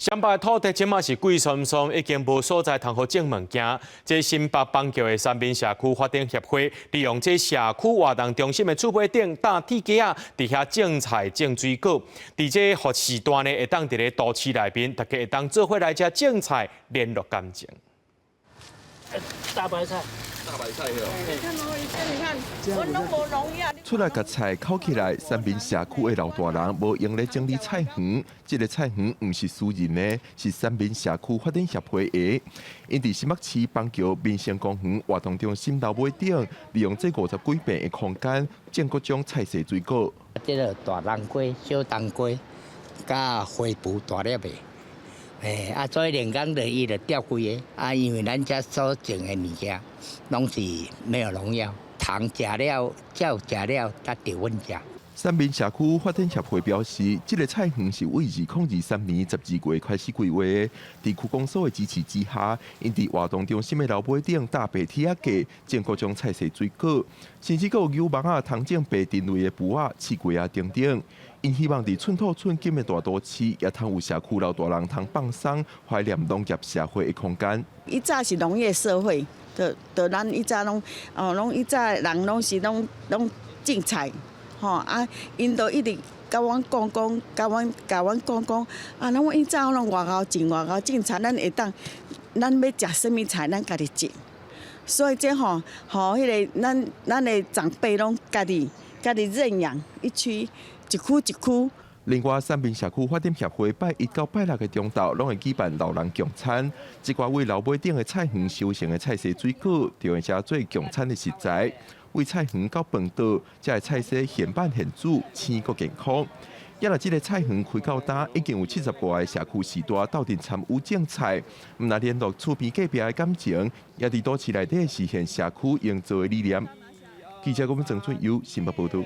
新北土地這馬是貴參參，已經無所在通予種物件。這新北板橋的三民社區發展協會，利用這社區活動中心的厝尾頂搭鐵架仔，佇遐種菜種水果。佇這個時段呢，會當佇咧都市內面，大家會當做伙來遮種菜，聯絡感情。大白菜，大白菜哦。你看哦，你看，我攏無農藥。出來割菜，囥起來，三民社區的老大人無閒咧整理菜園。這个菜園毋是私人的，是三民社區發展協會的。𪜶佇新北市板橋民生公園活動中心樓尾頂，利用這50幾坪的空間，種各種菜色水果。這个大冬瓜、小冬瓜，佮花匏大粒的。欸，啊，所以連工就伊就吊規个，啊，因為咱遮所種的物件，攏是沒有農藥，糖食了，才有食了，才著阮食。三民社區發展協會表示，這个菜園是為2023年12月開始規劃的，佇區公所的支持之下，𪜶佇活動中心的樓尾頂搭白鐵仔架，種各種菜色水果，甚至閣有牛蒡仔通種白藤類的匏仔、刺瓜仔等等。𪜶希望佇寸土寸金的大都市，也通有社區老大人通放鬆、懷念農業社會的空間。以早是農業社會，就就咱以早攏哦，攏以早人攏是攏攏種菜，吼啊，𪜶都一直共阮講講，共阮共阮講講，啊，咱以早攏外口種外口種菜，咱會當，咱欲食啥物菜，咱家己種。所以這吼吼，彼个咱咱的長輩攏家己家己認養一區。一區一區。另外，三民社區發展協會拜一到拜六的中晝，攏會舉辦老人共餐。這寡為樓尾頂的菜園收成的菜色水果，就會遮做共餐的食材。為菜園到飯桌，這个菜色現挽現煮，鮮閣健康。也若這个菜園開到今，已經有70外个社區序大鬥陣參與種菜，毋但聯絡厝邊隔壁的感情，也佇都市內底實現社區營造的理念。記者郭文曾俊優新北報導。